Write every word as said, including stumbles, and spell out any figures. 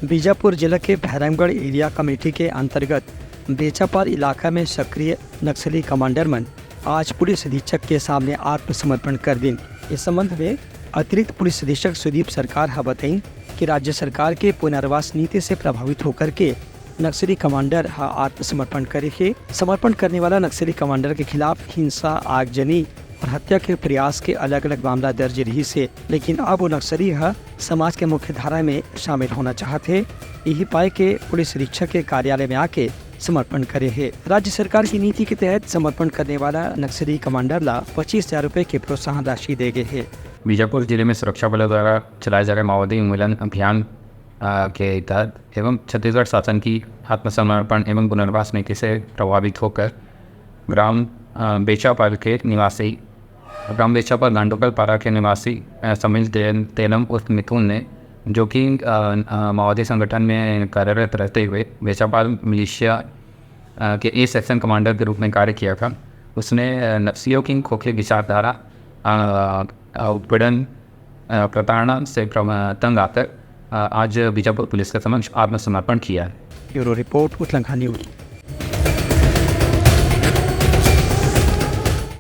बीजापुर जिला के Bhairamgarh area committee के अंतर्गत बेचापाल इलाका में सक्रिय नक्सली कमांडर मन आज पुलिस अधीक्षक के सामने आत्मसमर्पण कर दिन। इस संबंध में अतिरिक्त पुलिस अधीक्षक सुदीप सरकार ह बताइन कि राज्य सरकार के पुनर्वास नीति से प्रभावित होकर के नक्सली कमांडर ह आत्मसमर्पण करे हे। समर्पण करने वाला नक्सली कमांडर के खिलाफ हिंसा, आगजनी और हत्या के प्रयास के अलग-अलग मामला दर्ज रहिस हे, लेकिन अब वो नक्सली ह समाज के मुख्य धारा में शामिल होना चाहत हे। यही पाए के पुलिस अधीक्षक के कार्यालय में आके समर्पण करे हे। राज्य सरकार की नीति के तहत समर्पण करने वाला नक्सली कमांडर ला पच्चीस हजार रुपए के प्रोत्साहन राशि दे गए हे। बीजापुर जिले में सुरक्षा बलों द्वारा चलाए जा रहे माओवादी उन्मूलन अभियान, अ, के तहत एवं छत्तीसगढ़ शासन की आत्मसमर्पण एवं पुनर्वास नीति से प्रभावित होकर ग्राम, अ, बेचापाल के निवासी, ग्राम बेचापाल गांडोकल पारा के निवासी, अ, समीर तेल-, तेलम उर्फ मिथुन ने, जो कि, अ, अ, माओवादी संगठन में कार्यरत रहते हुए बेचापाल मिलिशिया, अ, के ए सेक्शन कमांडर के रूप में कार्य किया था, उसने, अ, नक्सलियों की खोखली विचारधारा, अ, अ, उत्पीड़न, अ, प्रताड़ना से प्र-, तंग आकर, अ, आज बीजापुर पुलिस के समक्ष आत्मसमर्पण किया है। ब्यूरो रिपोर्ट, उतलंघा न्यूज।